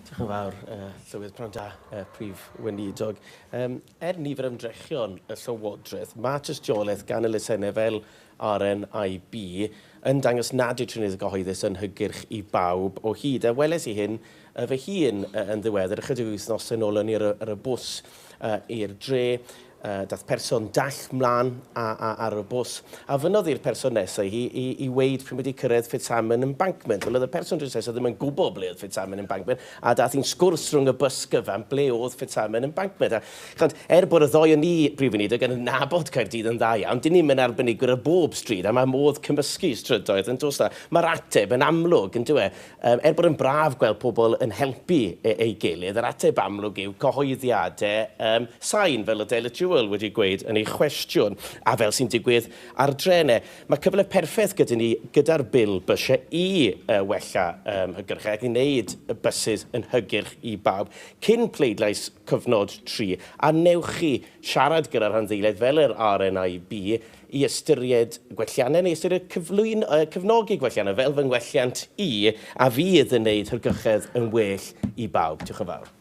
Diolch yn fawr, Llywydd. Prynhawn da, Prif Weinidog. Er nifer ymdrechion y Llywodraeth, mae tystiolaeth gan elusennau fel RNIB yn dangos nad yw triniaeth gyhoeddus yn hygyrch i bawb o hyd. A weles i hyn fy hun yn ddiweddar, ychydig wythnosau nôl o'n i ar y bws i'r dre, dath person dall mlaen a, a, ar y bws, a fynnodd i'r person nesaf i, i, i weud pryd wedi cyrraedd Fitzhamon Embankment. Wel, oedd y person drws nesaf ddim yn gwybod ble oedd Fitzhamon Embankment, a dath hi'n sgwrs rhwng y bws gyfan ble oedd Fitzhamon Embankment. A ch'mod, er bod y ddou o ni, Brif Weinidog, yn nabod Caerdydd yn dda iawn, dyn ni'm yn arbenigwyr ar bob stryd, a mae modd cymysgu strydoedd, yn does? Mae'r ateb yn amlwg, yn dyw e? Er bod yn braf gweld pobl yn helpu ei gilydd, yr ateb amlwg yw cyhoeddiadau sain, fel oedd Delyth Jewell wedi gweud yn ei chwestiwn, a fel sy'n digwydd ar drenau. Mae cyfle perffaith gyda ni gyda'r Bil bysiau i wella hygyrchedd ac i wneud y bysus yn hygyrch i bawb cyn pleidlais cyfnod 3. A wnewch chi siarad gyda rhanddeiliaid fel yr RNIB i ystyried gwelliannau neu ystyried cyflwyno, cefnogi gwelliannau fel fy ngwelliant i, a fydd yn wneud hygyrchedd yn well i bawb. Diolch yn fawr.